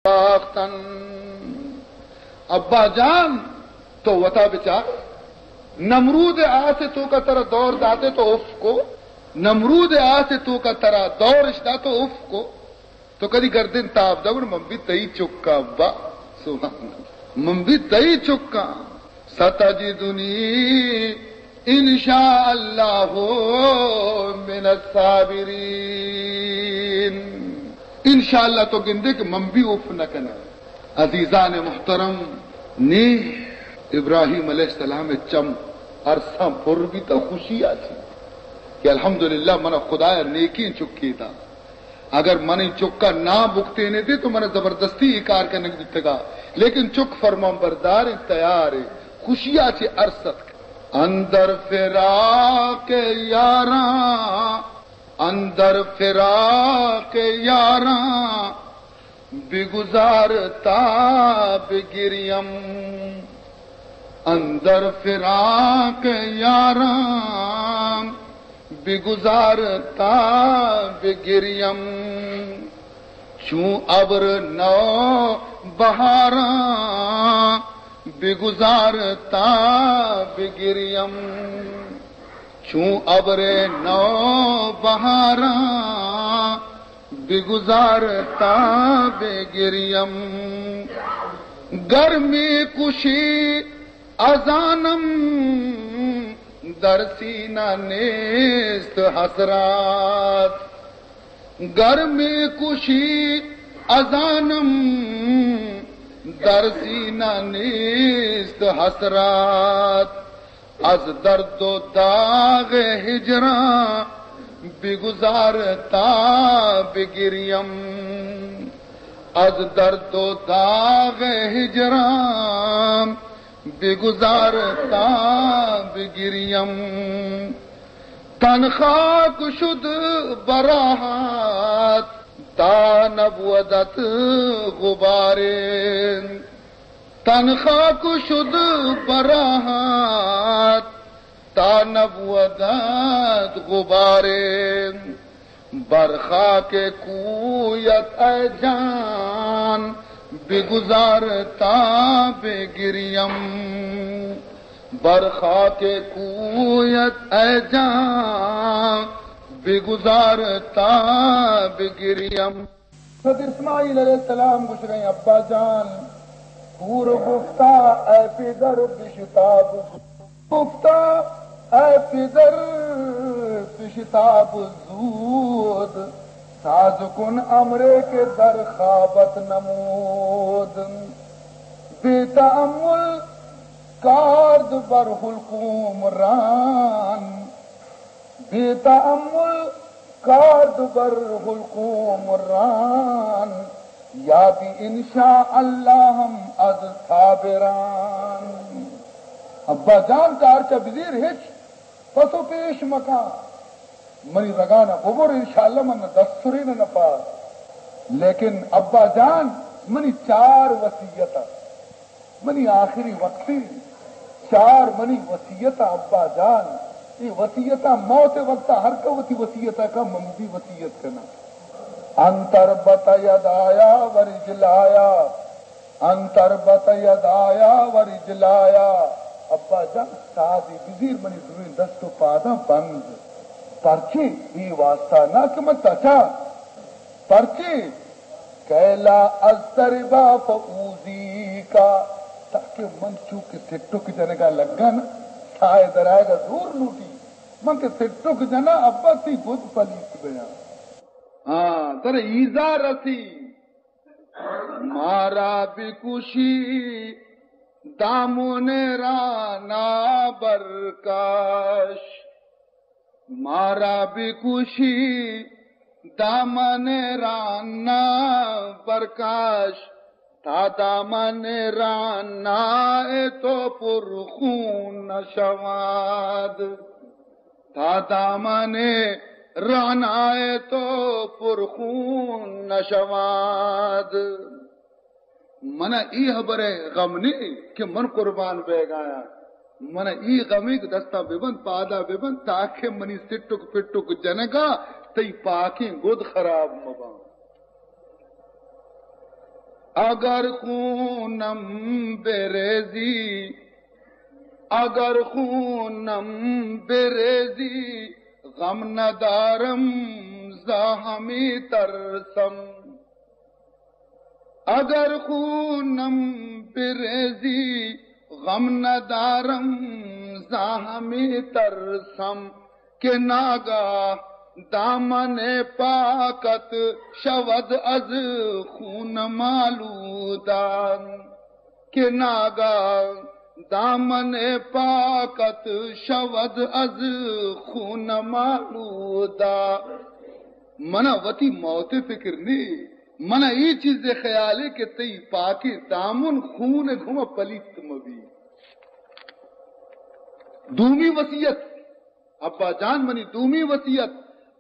ساختن۔ ابا جان، تو وتا بچار، نمرود آس توکا ترا دور داتے تو اف کو، نمرود آس توکا ترا دور اشتا تو اف کو، تو کدی گردن تاب دبر، من بھی تئی چکا ابا۔ سبحان اللہ۔ من بھی تئی چکا۔ ستجدنی ان شاء اللہ من الصابرین۔ انشاءاللہ تو گندے کہ من بھی اف نہ کناں۔ عزیزان محترم، نی ابراہیم علیہ السلام چم ارساں پر بیتا خوشی آتی کہ الحمدللہ من خدایا نیکیں چکے دا۔ اگر من چکا نہ بکتینے دے تو من زبردستی اے کار کنگ بیتگا، لیکن چک فرمان بردار، تیار، خوشیا چہ ارس اتک۔ اندر فراق یاراں، اندر فراق یاراں، بگزار تا بگریم۔ اندر فراق یاراں، بگزار تا بگریم۔ چون ابر نو بہاراں، بگزار تا بگریم۔ چون ابر نو بہاراں، بگزار تا بگریم۔ گرمی کشی ازانم، در سینہ نیست حسرات۔ گرمی کشی ازانم، در سینہ نیست حسرات۔ از درد و داغ ہجراں، بگزار تا بگریم۔ از درد و داغ ہجراں، بگزار تا بگریم۔ تن خاک شد براہات، تا نبودت غبارین۔ تن خاک شد براہات، تا نبودت غبارین۔ بر خاک کویت ای جان، بگزار تا بگریم۔ بر خاک کویت ای جان، بگزار تا بگریم۔ حضرت اسماعیل علیہ السلام گوشگئیں، ابا جان، کور گفتا اے پدر بشتاب، گفتا اے پدر بشتاب زود، ساز کن امرے کہ در خوابت نمود۔ بے تأمل کارد بر حلقوم ران، بے تأمل کارد بر حلقوم ران، یابی انشاءاللہ ہم از صابران۔ ابا جان، کارچا بزیر، ہچ پس و پیش مکان، منی رگانا ببر، انشاءاللہ من دست سرین نپا۔ لیکن ابا جان، منی چار وصیت ات۔ منی آخری وقتی چار منی وصیت ء ابا جان، اے وصیت ء موت ء وقت ء ہر کہ وتی وصیت ء کن، من بھی وصیت کناں۔ ان تربت یدایا و رجلایا، ان تربت یدایا و رجلایا۔ ابا جان، سازی بزیر منی دوئیں دست و پاداں بند۔ پرچے؟ اے واسطہ نہ کہ من تچاں۔ پرچے؟ کیلا اضطربا فاؤذیکا، تاکہ من چو کہ سٹک جنگا لگاں نا، سائے درائگا زور لوٹی، من کہ سٹک جناں، ابا تئی گد پلیت بیاں۔ ہاں، ترا ایزا رسی۔ مارا بکشی دامن رانا برکش، مارا بکشی دامن رانا برکش، تا دامن رانا تو پر خون نشواد، تا دامن رانا تو پر خون نشواد۔ من ء اے ہبر ء غم نے کہ من قربان بیگایاں، من ء اے غمے کہ دستاں بہ بند، پادا بہ بند، تاکہ منی سٹک پٹک جنگا تئی پاکیں گد خراب مہ باں۔ اگر خونم بریزی، اگر خونم بریزی، غم ندارم، زه همی ترسم. اگر خونم بریزی، غم ندارم، زه همی ترسم که ناگاه دامن پاکت شود از خون مالودان، که ناگاه دامن پاکت شود از خون مالودان. منا وتی موت ءِ فکر نی، منا اے چیز ءِ خیال ہے کہ تئی پاکیں دامن خون ءِ گوما پلیت مہ بی. دومی وصیت، ابا جان منی دومی وصیت،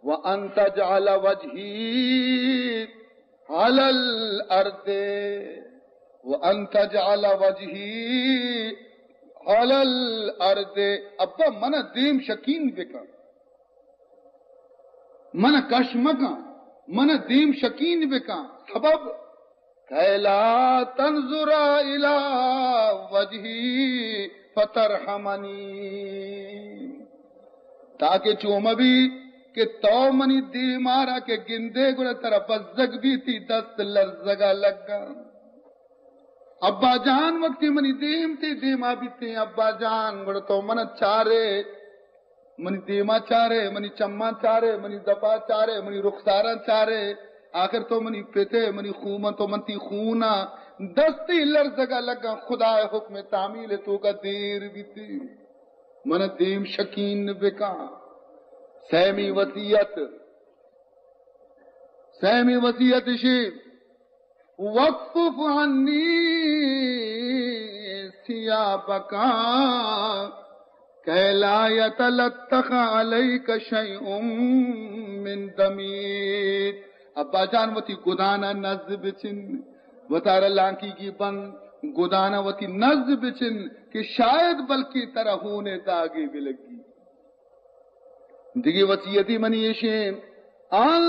وان تجعل وجهي على الارض، وان تجعل وجهي على الارض، ابا منا دیم شکین بکن، منا کش مکن، منا دیم شکین بکن، سبب كي لا تنظر إلى وجهي فترحمني، تاکہ چو مہ بی کہ تو منی دیما را کہ گندے گڑا ترا بزگ بی، تئی دست لرزگا لگا. ابا جان وقتی منی دیم تئی دیما بیتیں، ابا جان گڑا تو منا چارے، منی دیما چارے، منی چماں چارے، منی دپا چارے، منی رخساراں چارے، آخر تو منی پتے، منی خون، تو من تئی خونا دستی لرزگا لگا، خدا ءِ حکم تعمیل توکا دیر بیتی، من دیم شکین بکا. سیمی وصیت، سیمی وصیت اشی، واكفف عني ثيابك كي لا يتلطخ عليك شيء من دمي. ابا جان وتی گدانا نز بچن، وتارا لانکیگی بند، گدانا وتی نز بچن کہ شاید بلکہ ترا ہونے داگے بلگی. دگہ وصیتی منی ایشیں، ان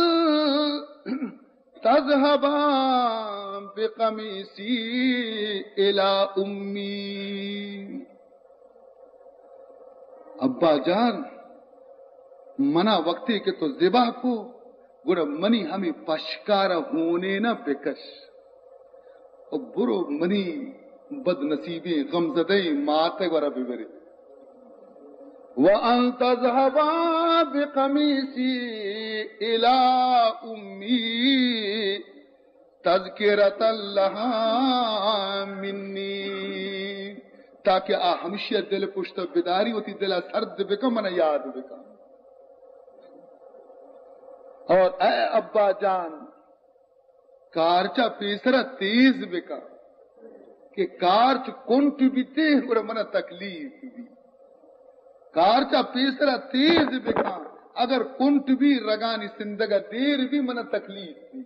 تذهبا بقميصي إلى أمي. ابا جان، منا وقتی کہ تو ذبح کو، گڑا منی ہمے پشکارا ہونینا بکش. و برو منی بدنصیبیں غمزدہیں مات ءِ گورا ببرے. وأن تذهبا بقميصي إلى أمي تذكرة لها مني، تاکہ آ ہمشی دل پشت بداری، وتی دل سرد بکن، من یاد بکن. اور اے ابا جان، کارچا پیسرا تیز بکن کہ کارچ کنٹ بیتے، گڑا منا تکلیف بی. کارچا پیسرا تیز بکن، اگر کنٹ بی، رگانی سندگا دیر بی، منا تکلیف بی.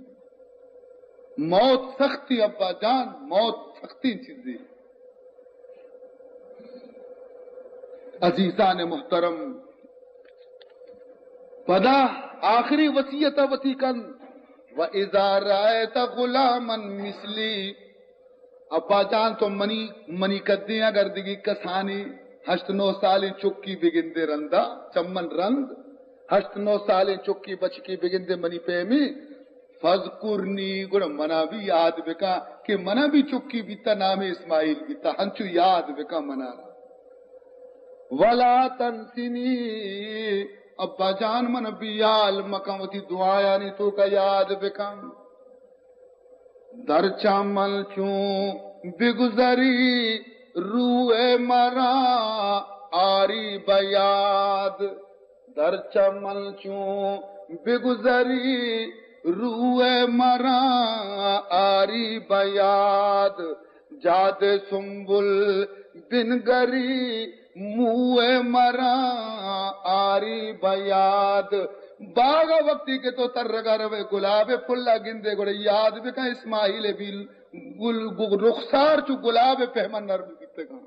موت سختی ابا جان، موت سختی چیزے. عزیزان محترم، پدا آخری وصیت وتی کن، وإذا رأيت غلاما مثلي، ابا جان تو منی، منی کدیں اگر دگہ کسانی ہشت نو سالیں چکی بگندے رندا، چمن رند، ہشت نو سالیں چکی بچکی بگندے منی پیمی، فاذکرنی، گڑا منا بھی یاد بکا کہ منا بھی چکی بیتا، نام اسماعیل بیتا، ہنچو یاد بکا منا. ولا تنسنی، ابا جان من بیال مکن، وتی دعایانی توکا یاد بکن. در چمن چون بگذری روئے مرا آری بیاد، در چمن چون بگذری روئے مرا آری بیاد، جاد سنبل بنگری موئے مرا آری بیاد. باغا وقتی کہ تو ترگا روئے، گلاب پھلا گندے، گڑا یاد بکن اسماعیل بیل گل، گل، رخسار چو گلاب پہما نرم بیتگاں.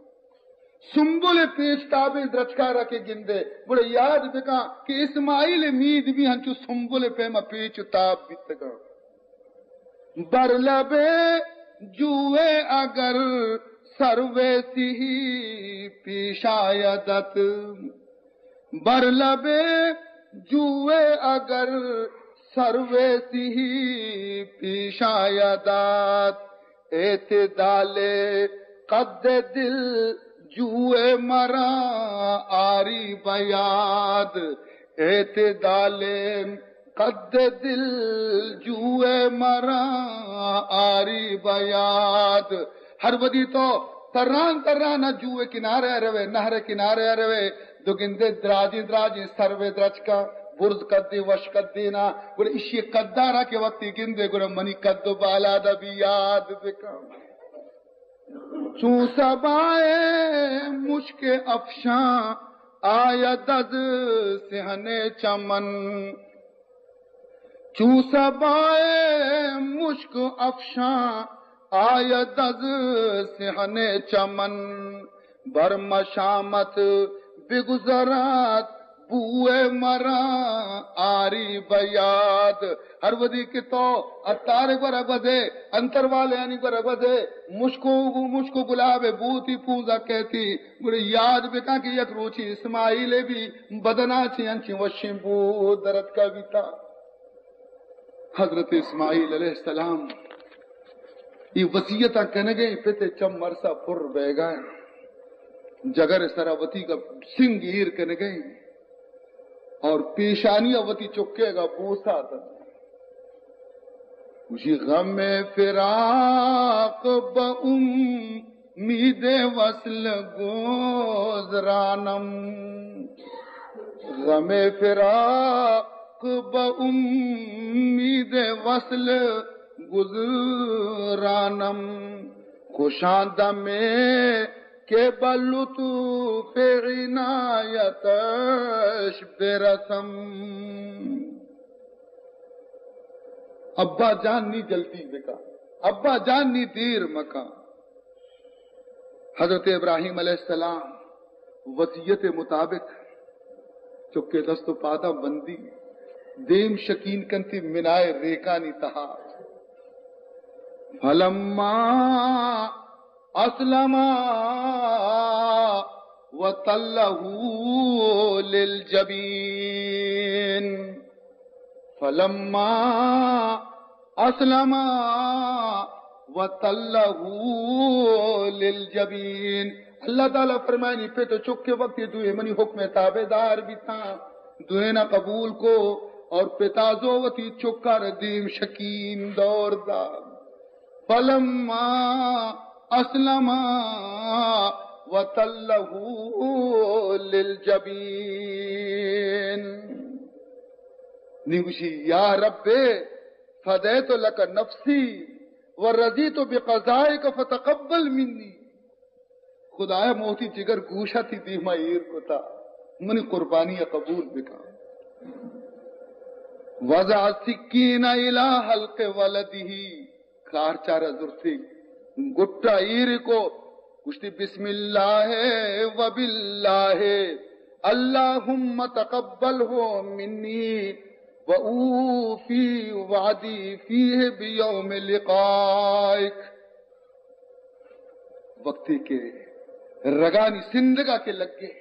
سنبل پیچ تابیں درچکارا کہ گندے، گڑا یاد بکن کہ اسماعیل مید بھی ہنچو سنبل پیما پیچ و تاب بیتگاں. بر لب جوئے اگر سروے سیہی پیش آیدت، بر لبے جوئے اگر سروے سیہی پیش آیدت، اعتدال قد دل جوئے مرا آری بیاد، اعتدال قد دل جوئے مرا آری بیاد۔ ہر وھدی تو تران تران ءَ جوئے کنارے ءَ روئے، نہر ءِ کنارے ءَ روئے، تو گندے دراجیں دراجیں سروے درچکاں، برز قدیں وش قدیں نا، گڑا ایشی قدارا کہ وقتی گندے گڑا منی قد و بالاد ءَ بھی یاد بکن۔ چون صبائے مشک افشاں آید از صحن چمن، چون صبائے مشک افشاں آید از صحن چمن، بر مشامت بگذرد بوئے مرا آری بیاد۔ ہر وھدی کہ تو عطار ءِ گورا گوزے، انتر والے آنی گورا گوزے، مشک و، مشک و گلاب ءِ بوتی پوزا کہتی، گڑا یاد بکن کہ یک روچی اسماعیل ءِ بھی بدنا چی انچیں وشیں بو درتکا بیتا۔ حضرت اسماعیل علیہ السلام اے وصیتاں کنگئے، پت ءِ چم ارسا پر بیگا، جگر ءِ سرا وتی گا سنگ ایر کنگئے اور پیشانی ءَ وتی چکے گا بوسا دنت۔ گوشی، غم فراق بہ امید وصل گزرانم، غم فراق بہ امید وصل گزرانم، خوشاں دمے کہ بہ لطف عنایتش برسم۔ ابا جان نی جلدی بکن، ابا جان نی دیر مکن۔ حضرت ابراہیم علیہ السلام وصیت مطابق چکے دست و پاداں بندی، دیم شکین کنتی منائے ریکانی تہا۔ فلما اسلما وتلہ للجبین۔ فلما اسلما وتلہ للجبین۔ اللہ تعالی فرمائنی، پت و چک وقتی دوئیں منی حکم تابعدار بیتاں، دوئینا قبول کو اور پتا زو وتی چکار دیم شکین دور دا۔ فلما اسلما وتلہ للجبین۔ نی گوشی، یا رب، فدیت لک نفسی و رضیت بقضائک فتقبل منی۔ خدایا، موتی جگر گوشا تی دیما ایر کتا، منی قربانی قبول بکن۔ وضع السکین الی حلق ولدہ، کارچارا زرتی، گٹا ایر کو، گوشتی، بسم اللہ و باللہ، اللہم تقبلہ منی و اوفی وعدی فیہ بیوم لقائک۔ وقتی کہ رگانی سندگا کہ لگے،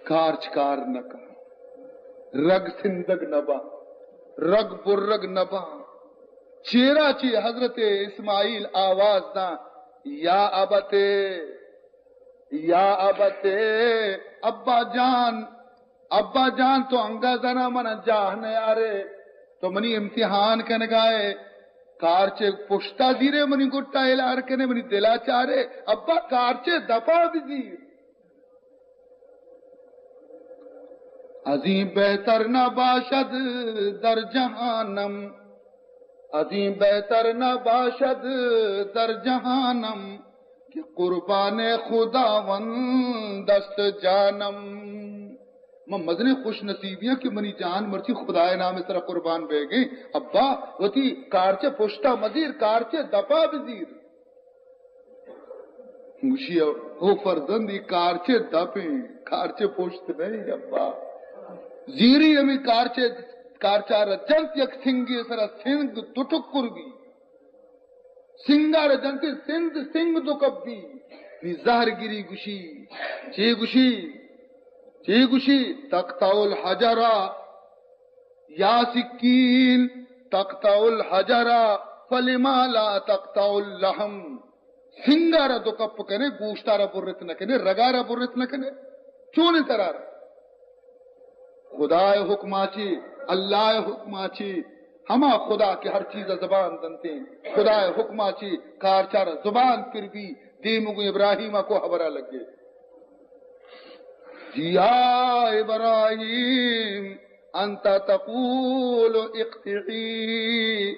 کارچ کار نہ کن، رگ سندگ نہ باں، رگ برگ نہ باں۔ چیرا چی حضرت اسماعیل آواز داں، یا ابت، یا ابت، ابا جان، ابا جان، تو انگا زنا من جاہ نیارے، تو منی امتحان کنگائے، کارچے پشتا زیرے، منی گٹا الار کنے، منی دلا چارے، ابا کارچے دپا بزیر۔ ازیں بہتر نہ باشد در جہانم، ازیں بہتر نہ باشد در جہانم، کہ قربان خداوند است جانم۔ من مزنیں خوش نصیبی آں کہ منی جان مرچی خدائے نام سرا قربان بیگیں۔ ابا، وتی کارچے پشتا مزیر، کارچے دپا بزیر۔ گوشی، او فرزند، ای کارچے دپیں، کارچے پشت نہیں ابا۔ زیری ہمیں کارچے، کارچار جنت یک سنگے سرا، سنگ دو ٹکر بی۔ سنگار جنتے سند سنگ دو کپی، نی زہر گری گشی، چے گشی؟ چے گشی؟ تقطع الحجر یا سکین تقطع الحجر، فلما لا تقطع اللحم۔ سنگارا دو کپ کنے، گوشتارا برت نہ کنے، رگارا برت نہ کنے، چونے ترار؟ خدائے حکما چی، اللہ حکما چی، ہما خدا کہ ہر چیز زبان دنتے، خدائے حکما چی کارچار زبان پر بی، دیمگو ابراہیم کو خبرہ لگے۔ یا ابراہیم، انت تقول اقطعی،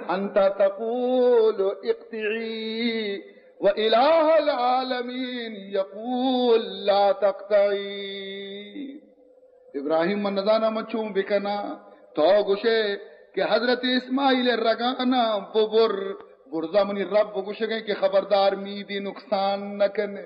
انت تقول اقطعی و الہ العالمین یقول لا تقطعی۔ ابراہیم، من نزاناں من چون بکناں۔ تو گوشے کہ حضرت اسماعیل رگانا ببر، برزا منی رب گوشگیں کہ خبردار میدی نقصان نہ کنے۔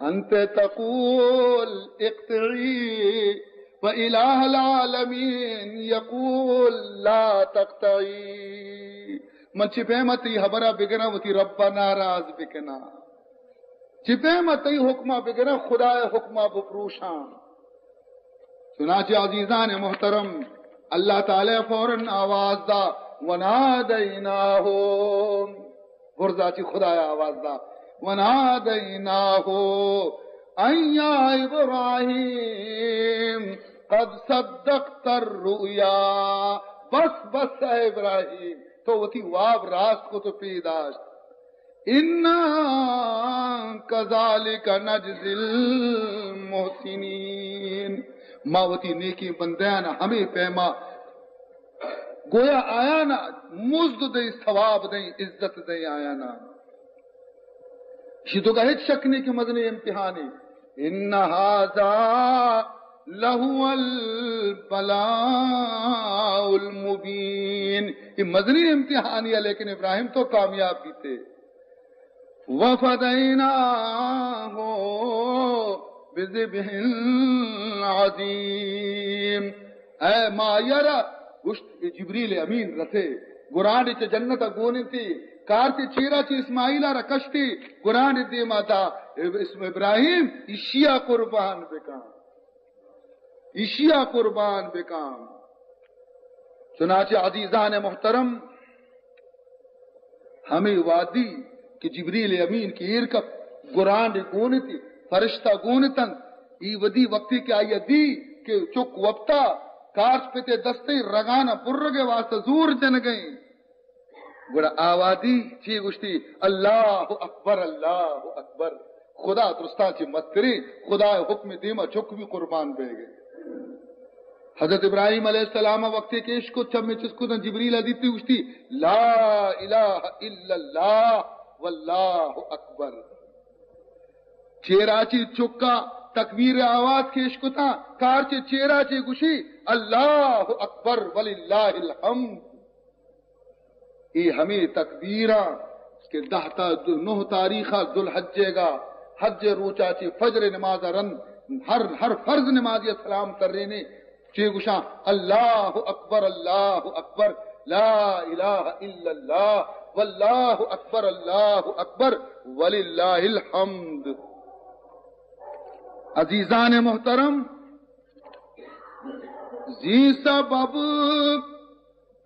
انت تقول اقطعی و الہ العالمین یقول لا تقطعی۔ من چی پیما تئی حبرہ بگراں وتی رب ناراض بکناں؟ چی پیما تئی حکما بگراں خدائے حکما بپروشاں؟ چنانچہ عزیزان محترم، اللہ تعالی فوراً آواز دا، ونادیناہ، برزا چی خدایا آواز دا، ونادیناہ ان یا ابراہیم قد صدقت الرؤیا۔ بس، بس اے ابراہیم، تو وتی واب راست کو، تو پیداشت۔ انا کذالک نجزی المحسنین، ما وتی نیکیں بندیان ہمے پیما گویا آیانا مزد دیں، ثواب دیں، عزت دیں آیانا۔ شی تو کا ہچ شک نہیں کہ مزنیں امتحانے۔ ان ھذا لھو البلاء المبین، یہ مزنیں امتحانے، لیکن ابراہیم تو کامیاب بیتے۔ وفدیناہ بذبح عظیم۔ اے ما آئی ءَ را گوشت کہ جبریل امین رسے، گرانڈے چہ جنت ءَ گون انتی، کارچے چیرا چہ اسماعیل ءَ را کشتی، گرانڈے دیما دا، اسم ابراہیم ایشی ءَ قربان بکن، ایشی ءَ قربان بکن۔ چنانچہ عزیزان محترم، ہمے وہدی کہ جبریل امین کہ ایر کپت، گرانڈے گون اتی، فرشتہ گون اتنت، ای وہدی وقتی کہ آئی ءَ دی کہ چک وپتا، کارچ پتے دستیں رگانا برگ ءِ واسطہ زور جنگیں، گڑا آ وہدی چی گوشتی؟ اللہ اکبر، اللہ اکبر، خدا درستاں چہ مستریں، خدا ءِ حکم ءِ دیما چک بھی قربان بیگے۔ حضرت ابراہیم علیہ السلام ءَ وقتے کہ اشکت، چمے چست کتاں، جبریل ءَ دیتی، گوشتی، لا الہ الا اللہ واللہ اکبر۔ چیرا چی چکا تکبیر آواز کہ اشکتاں، کارچے چیرا چی گوشی، اللہ اکبر وللہ الحمد۔ اے ہمے تکبیراں کہ دہ تا دو، نہ تاریخ ءَ ذوالحجے گا، حج ءِ روچا چہ فجر ءِ نماز ءَ رند ہر، ہر فرض نمازی ءَ سلام ترینے، چے گوشاں، اللہ اکبر، اللہ اکبر، لا الہ الا اللہ، واللہ اکبر، اللہ اکبر، وللہ الحمد۔ عزیزان محترم، زی سبب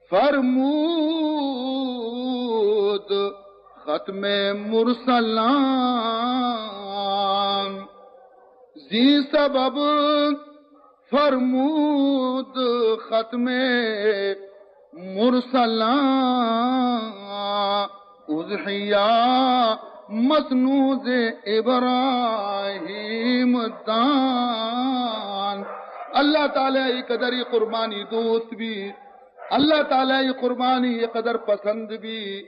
فرمود ختم مرسلان، زی سبب فرمود ختم مرسلان، اضحیہ مسنون ز ابراہیم دان۔ اللہ تعالی ای قدر ای قربانی دوست بی، اللہ تعالی ای قربانی ای قدر پسند بی۔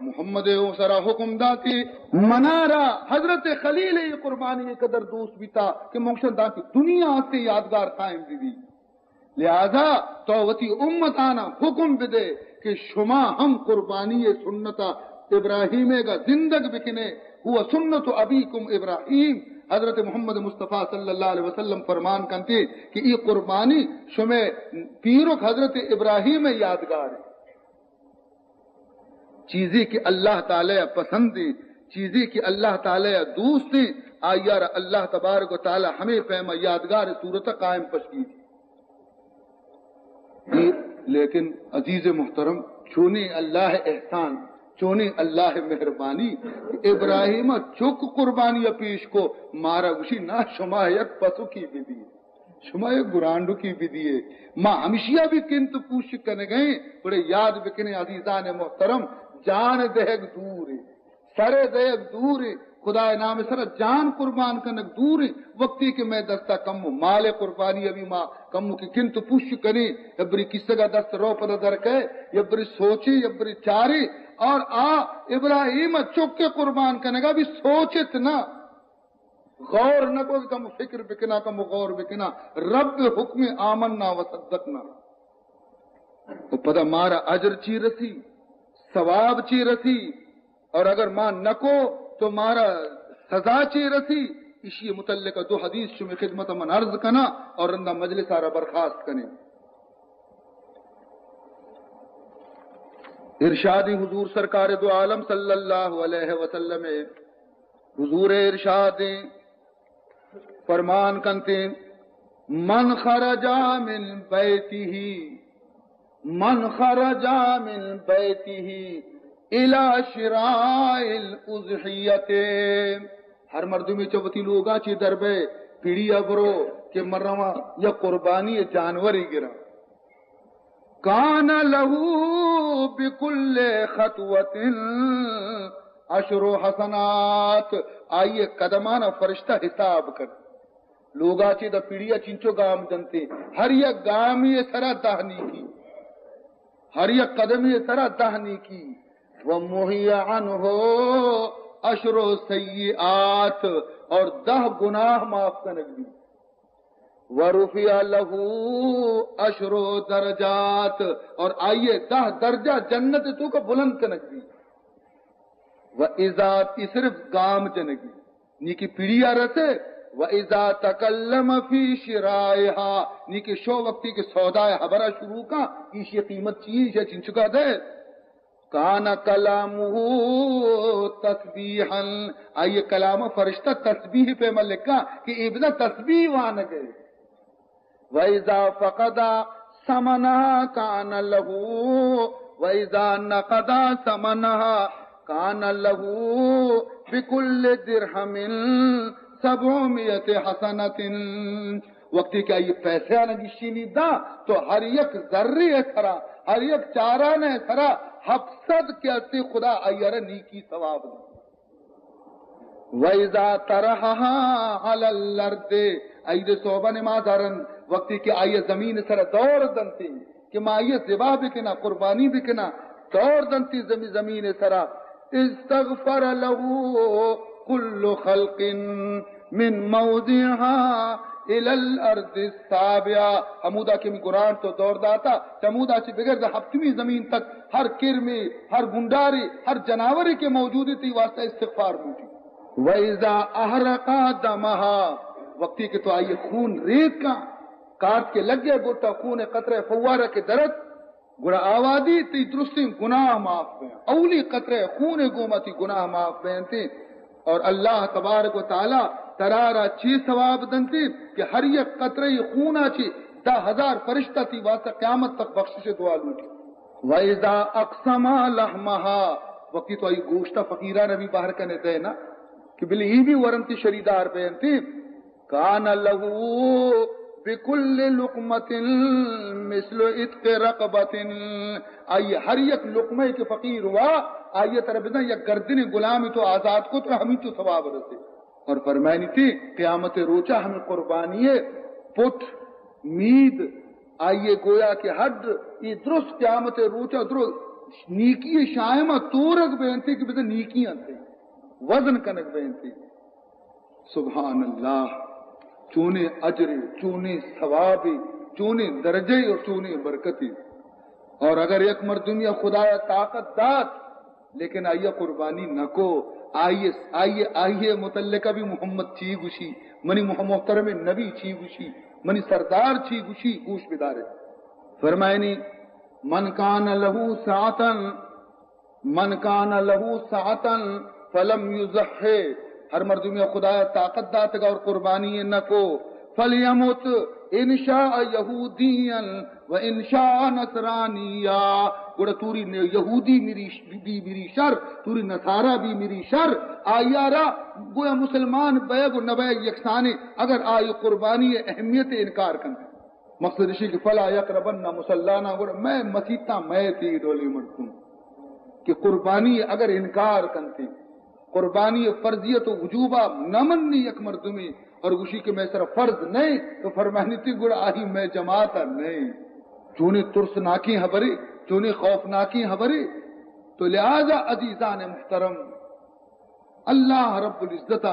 محمد او سرا حکم داتی، منارا حضرت خلیل ای قربانی ای قدر دوست بیتا کہ منگشن داتی دنیا آتے یادگار قائم بی بی۔ لہذا تو وتی امتانا حکم بدے کہ شما ہم قربانی سنت ابراہیم گا زندگ بکنے، ہو سنت ابیکم ابراہیم۔ حضرت محمد مصطفی صلی اللہ علیہ وسلم فرمان کنتے کہ ای قربانی شمے پیرک حضرت ابراہیم یادگار ہے۔ چیزے کہ اللہ تعالی ءَ پسند ایں، چیزے کہ اللہ تعالی ءَ دوست ایں، آئی ءَ را اللہ تبارک و تعالی ہمے پیم ءَ یادگار صورت ءَ قائم پشکی۔ لیکن عزیز محترم، چونیں اللہ ءِ احسان، چونیں اللہ ءِ مہربانی کہ ابراہیم ءَ چک قربانی ءَ پیش کو، مارا گوشی، نا، شما یک پسوکی بدیے، شما یک گرانڈوکی بدیے۔ ما ہمشیا بھی کنت پوش کنگئیں، بڑے یاد بکنیں عزیزان محترم، جان دہگ دور ایں۔ سر ءِ دئیگ دور ایں، خدا ءِ نام ءِ سرا جان قربان کنگ دور ایں۔ وقتی کہ مئے دستا کمو مال ءِ قربانی ءَ بھی ما کمو کہ کنت پوش کنیں، یبری کسگا دست رو پدا در کئے، یبری سوچیں، یبری چاریں، اور آ ابراہیم ءَ چک ءِ قربان کنگا بھی سوچت نہ، غور نہ کو کہ کمو فکر بکناں، کمو غور بکناں، رب ءِ حکم آمنا و صدقنا۔ و پدا مارا اجر چی رسی، ثواب چی رسی، اور اگر ما نکو تو مارا سزا چی رسی؟ اشی متعلق دو حدیث شمی خدمت من عرض کنا اور رندا مجلس آرا برخاست کنیں۔ ارشاد حضور سرکار دو عالم صلی اللہ علیہ وسلم، حضور ارشاد فرمان کنتے، من خرج من بیتہ، من خرج من بیتہ الی شراء الاضحیۃ، ہر مردمے چہ وتی لوگا چی در بئے، پیڑی ءَ برو کہ من رواں یک قربانی جانورے گراں۔ کان لہ بکل خطوۃ عشر حسنات، آئی ءِ قدمانا فرشتہ حساب کنت۔ لوگا چی دا پیڑی ءَ چنچو گام جنتے، ہر یک گامی سرا دہ نیکی، ہر یک قدمی سرا دہ نیکی۔ و محی عنہ عشر سیئات، اور دہ گناہ معاف کنگ بی۔ ورفع لہ عشر درجات، اور آئی ءِ دہ درجہ جنت ءِ توکا بلند کنگ بی۔ و اذا، ای صرف گام جنگی، نی کہ پیڑی ءَ رسے، و اذا تکلم فی شرائها، نی کہ شو وقتی کہ سودا ءِ حبرا شروع کا، ایشی قیمت چی ایں، ایشی چنچکا دے۔ کان کلامہ تسبیحا، آئی کلام فرشتہ تسبیح پہ ملکا کہ اے بزاں تسبیح وانگ ءَ۔ و اذا فقد ثمنها کان لہ، و اذا نقد ثمنها کان لہ بکل درہم سبعمائۃ حسنۃ۔ وقتی کہ آئی پیسے آنا گشینی دا، تو ہر یک زرے سرا، ہر یک چارانے سرا ہپت سد کہ اسے خدا آئی را نیکی ثواب دا۔ و اذا طرحها علی الارض، عید صبح نماز آ رند وقتی کہ آئی زمین سرا دور دنتی، کہ ما آئی ذبح بکناں، قربانی بکناں، دور دنتی زمین، زمین سرا، استغفر لہ کل خلق من موضعها الی الارض السابعہ۔ ہمودا کہ ہمے گرانڈ تو دور داتا، چمودا چہ بگر دا ہپتمی زمین تک ہر کرمے، ہر گنڈارے، ہر جناورے کہ موجود ہے، تی واسطہ استغفار بوٹی۔ و اذا احرق دمها، وقتی کہ تو آئی خون ریت کا، کارت کے لگے گوٹا خون قطرہ فوارہ کے درت، گڑا آوادی تی درستیں گناہ معاف بیں۔ اولی قطرہ خون گوما تی گناہ معاف بینتے۔ اور اللہ تبارک و تعالی ترارا چی ثواب دنتے کہ ہر یک قطرہ خونا چی دہ ہزار فرشتہ تی واسطہ قیامت تک بخشش دعا لوٹی۔ و اذا اقسم لحمها، وقتی تو آئی گوشتا فقیران بھی بہر کنے دے نا، کہ بلے ای بھی ورنتی شریدار بینتی، کان لہ بکل لقمۃ مثل عتق رقبۃ، آئی ہر یک لقمہ کہ فقیر ہوا، آئی طرف بزن یک گردن غلامی تو آزاد کو تو ہمیں تو ثواب رسے۔ اور فرمائنی تھی، قیامت روچہ ہمیں قربانی پٹ، مید، آئی گویا کہ ہڈ، یہ درست قیامت روچہ درست نیکی شائمہ تورگ بینتی کہ بزن نیکی انتے، وزن کنگ بینتی۔ سبحان اللہ، چونیں اجرے، چونیں ثوابے، چونیں درجے اور چونیں برکتے۔ اور اگر یک مردمی خدایا طاقت دات، لیکن آئی قربانی نہ کو، آئی، آئی، آئی متعلقہ بھی محمد چی گوشی، منی مح-، محترم نبی چی گوشی، منی سردار چی گوشی، گوش بدارے۔ فرمائنی، من کان لہ سعۃ من کان لہ سعة فلم یضح، ہر مردمی خدایا طاقت داتگا اور قربانی نہ کو، فلیمت ان شاء یہودیا و ان شاء نصرانیا، گڑا توری یہودی مری، بی مری شر، توری نصارا بی مری شر، آیارا گویا مسلمان بیگ و نبیگ یکسانے، اگر آئی قربانی اہمیت انکار کنت۔ مقصد اشی کہ فلا یقربن مصلانا، گڑا مئے مسیتاں مئے تی ڈولی مردم کہ قربانی اگر انکار کنتے، قربانی فرضیت و وجوبا نہ منی یک مردمی اور گوشی کہ مئے سر فرض نہیں، تو فرمانی تی گڑا آئی مئے جماعت نہیں۔ چونی ترسناکیں حبرے، چونی خوفناکیں حبرے۔ تو لہذا عزیزان محترم، اللہ رب العزت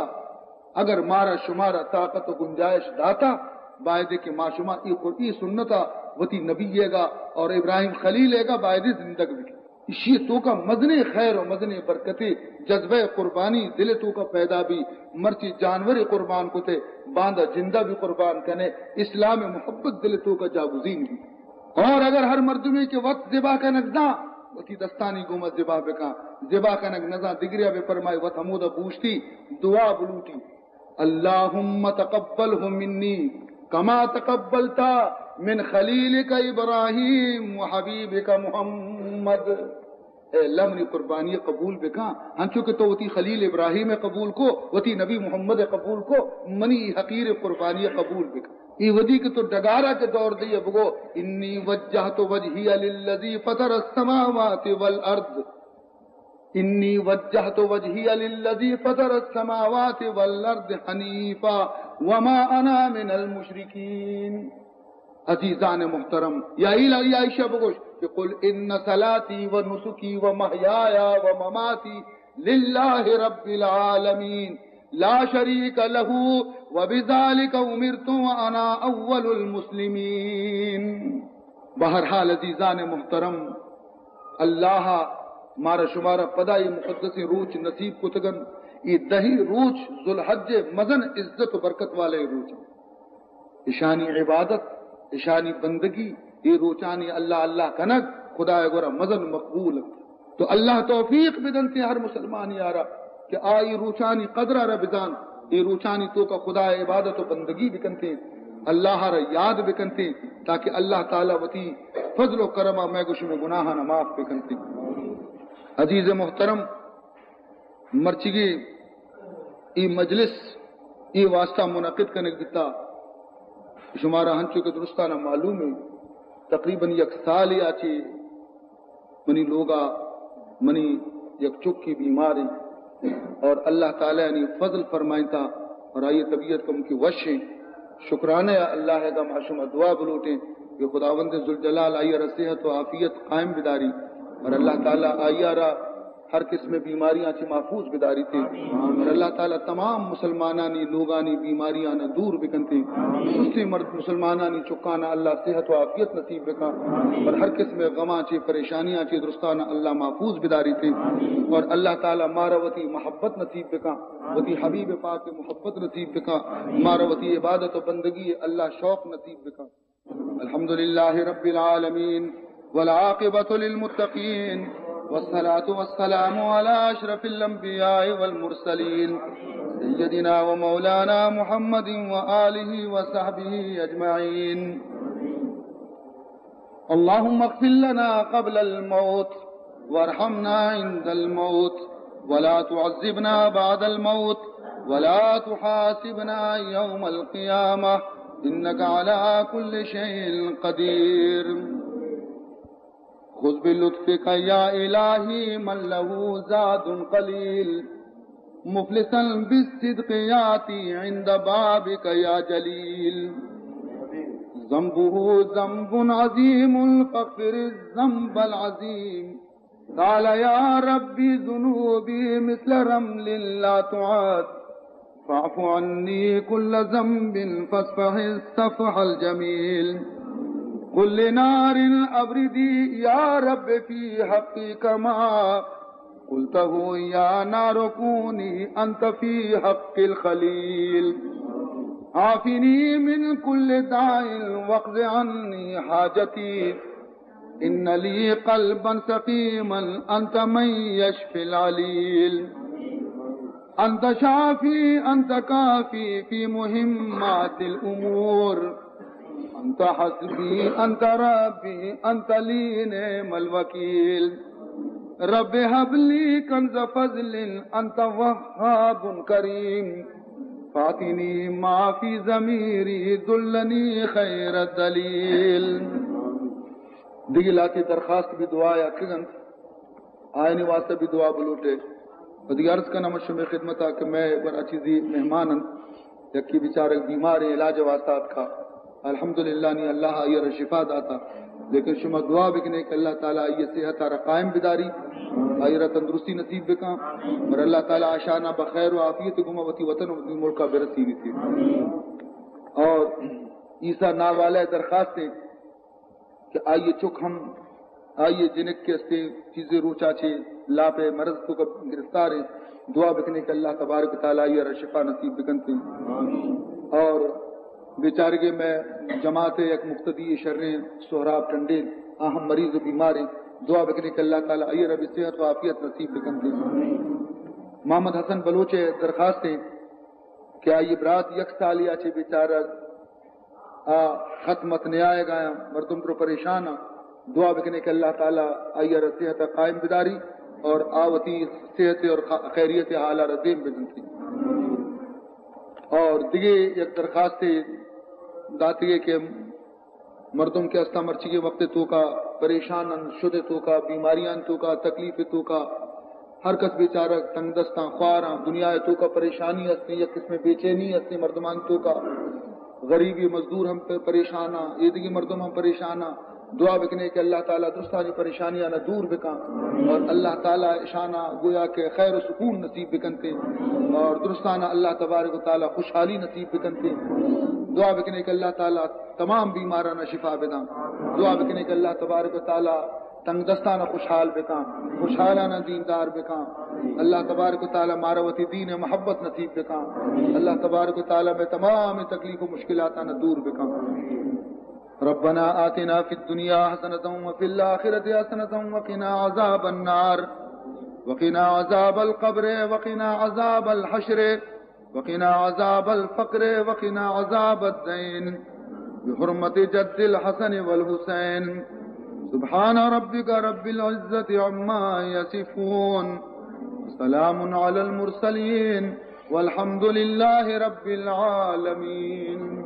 اگر مارا شمارا طاقت و گنجائش داتا، بایدے کہ ما شما ای قر-، ای سنتا وتی نبی گا اور ابراہیم خلیل گا بایدے زندگ بکن۔ اشی توکا مزنیں خیر و مزنیں برکتے، جذبہ قربانی دل توکا پیدا بی، مرچی جانور قربان کتے، باندا جندہ بھی قربان کنے، اسلام محبت دل توکا جاگزین بی۔ اور اگر ہر مردمی کہ وت ذبح کنگ زان، وتی دستانی گوما ذبح بکن، ذبح کنگ نزان دگریا بہ فرمائی، وت ہمودا بوشتی دعا بلوٹی، اللہم تقبلہ منی کما تقبلت من خلیلک ابراہیم و حبیبک محمد۔ اے اللہ منی قربانی قبول بکن، ہنچو کہ تو وتی خلیل ابراہیم قبول کو، وتی نبی محمد قبول کو، منی ای حقیر قربانی قبول بکن۔ ای ودی کہ تو ڈگارا کہ دور دئے بگو، انی وجہت وجہی للذی فطر السماوات والارض، انی وجہت وجہی للذی فطر السماوات والارض حنیفا وما انا من المشرکین۔ عزیزان محترم، یا ایلا یا ایشا بگوش کہ قل ان صلاتی و نسکی و محیایا و مماتی للہ رب العالمین لا شریک لہ و بذالک امرت و انا اول المسلمین۔ بہرحال عزیزان محترم، اللہ مارا شمارا پدا ای مقدسیں روچ نصیب کتگن۔ ای دہی روچ ذوالحج مزن عزت و برکت والے روچ۔ اشانی عبادت، اشانی بندگی، اے روچانی اللہ اللہ کنگ خدائے گورا مزن مقبول انت۔ تو اللہ توفیق بدنتے ہر مسلمانی آرا کہ آئی روچانی قدر آرا بزان، اے روچانی توکا خدائے عبادت و بندگی بکنتے، اللہ آرا یاد بکنتے، تاکہ اللہ تعالی وتی فضل و کرما مئے گشم گناہانا معاف بکنتے۔ عزیز محترم، مرچیگی ای مجلس ای واسطہ منعقد کنگ بیتا۔ شمارا ہنچو کہ درستانا معلوم ہے، تقریباً یک سالے آ چی منی لوگا منی یک چکی بیمار ہیں اور اللہ تعالی نے فضل فرمائنتا اور آئی طبیعت کم کی وش ہیں۔ شکرانے اللہ کا، ما شما دعا بلوٹیں کہ خداوند ذوالجلال آئی را صحت و عافیت قائم بداری اور اللہ تعالی آئی را ہر قسم بیماریاں چی محفوظ بداری تے۔ اور اللہ تعالی تمام مسلمانانی لوگانی بیماریاں دور بکنتے۔ سستے مرد مسلمانانی چکانا اللہ صحت و عافیت نصیب بکن۔ اور ہر قسم غماں چی پریشانیاں چی درستانا اللہ محفوظ بداری تے۔ اور اللہ تعالی مارا وتی محبت نصیب بکن۔ وتی حبیب پاک محبت نصیب بکن۔ مارا وتی عبادت و بندگی اللہ شوق نصیب بکن۔ الحمد لله رب العالمين، والعاقبة للمتقين، والصلاة والسلام على أشرف الأنبياء والمرسلين، سيدنا ومولانا محمد وآله وصحبه أجمعين. اللهم اغفر لنا قبل الموت، وارحمنا عند الموت، ولا تعذبنا بعد الموت، ولا تحاسبنا يوم القيامة، إنك على كل شيء قدير. خذ بلطفك يا إلهي من له زاد قليل، مفلسا بالصدق ياتي عند بابك يا جليل. ذنبه ذنب عظيم فاغفر الذنب العظيم. قال يا رب ذنوبي مثل رمل لا تعد، فاعف عني كل ذنب فاصفح الصفح الجميل. قل لنار أبردي يا رب في حقي كما قلته يا نار كوني أنت في حق الخليل. عافني من كل داء واقض عني حاجتي. إن لي قلبا سقيما، أنت من يشفي العليل. أنت شافي، أنت كافي في مهمات الأمور. أنت حسبي، أنت ربي، أنت لي نعم الوكيل. رب هب لي كنز فضل، أنت وهاب كريم. فأعطني ما في ضميري، دلني خير الدليل. دگہ لہتے درخواست بہ دعایا اتکگ انت، آیانی واسطہ بہ دعا بلوٹے۔ و دگہ عرض کناں من شمئے خدمتا کہ مئے گورا چیزے مہمان انت، یکے بیچارگ بیماریں، علاج واسطہ اتکا، الحمدللہ نی اللہ آئیرا شفا داتا، لیکن شما دعا بکنے کہ اللہ تعالی آئی صحتا را قائم بداری، آئیرا تندرستی نصیب بکاں، اور اللہ تعالی آ شانا بخیر و عافیت گما وتی وطن و وتی ملکا برسینیتی۔ اور عیسیٰ ناوالہ درخواست انت کہ آئی چک ہم، آئی جنک کہ استیں، چیزے روچا چہ لاپ مرض توکا گرفتار انت، دعا بکنے کہ اللہ تبارک و تعالی آئی را شفا نصیب بکنتے۔ اور بیچارگے مئے جماعت یک مقتدی شریں سہراب ٹنڈیل، آ ہم مریض و بیمار انت، دعا بکنے کہ اللہ تعالی آئی را بھی صحت و عافیت نصیب بکنتے۔ محمد حسن بلوچ درخواست انت کہ آئی برات یک سالیا چہ بیچارہ آ خط مت نیایگا، مردم پر پریشان آں۔ دعا بکنے کہ اللہ تعالی آئی را صحت قائم بداری اور آ وتی صحت اور خ-، خیریت حالا را دیم بدنتی۔ اور دگہ یک درخواست داتگے کہ مردم کہ استاں مرچیگیں وقت توکا پریشان انت، شد توکا، بیماریاں توکا، تکلیف توکا، ہر کس بیچارہ تنگ دستاں، خواراں، دنیا توکا پریشانی ہستیں، یک قسم بے چینی ہستیں مردمان توکا، غریبی مزدور ہم پ-، پریشان آں، ایدگی مردم ہم پریشان آں۔ دعا بکنے کہ اللہ تعالی درستانی پریشانیاں دور بکاں اور اللہ تعالی اشانا گویا کہ خیر و سکون نصیب بکنتے اور درستانا اللہ تبارک و تعالی خوشحالی نصیب بکنتے۔ دعا بکنے کہ اللہ تعالی تمام بیمارانا شفا بداں۔ دعا بکنے کہ اللہ تبارک و تعالی تنگ دستانا خوشحال بکاں، خوشحالانا دیندار بکاں۔ اللہ تبارک و تعالی مارا وتی دین محبت نصیب بکاں۔ اللہ تبارک و تعالی مئے تمام تکلیف و مشکلاتانا دور بکاں۔ ربنا آتنا في الدنيا حسنة وفي الآخرة حسنة وقنا عذاب النار، وقنا عذاب القبر، وقنا عذاب الحشر، وقنا عذاب الفقر، وقنا عذاب الدين، بحرمة جد الحسن والحسين. سبحان ربك رب العزة عما يصفون، وسلام على المرسلين، والحمد لله رب العالمين.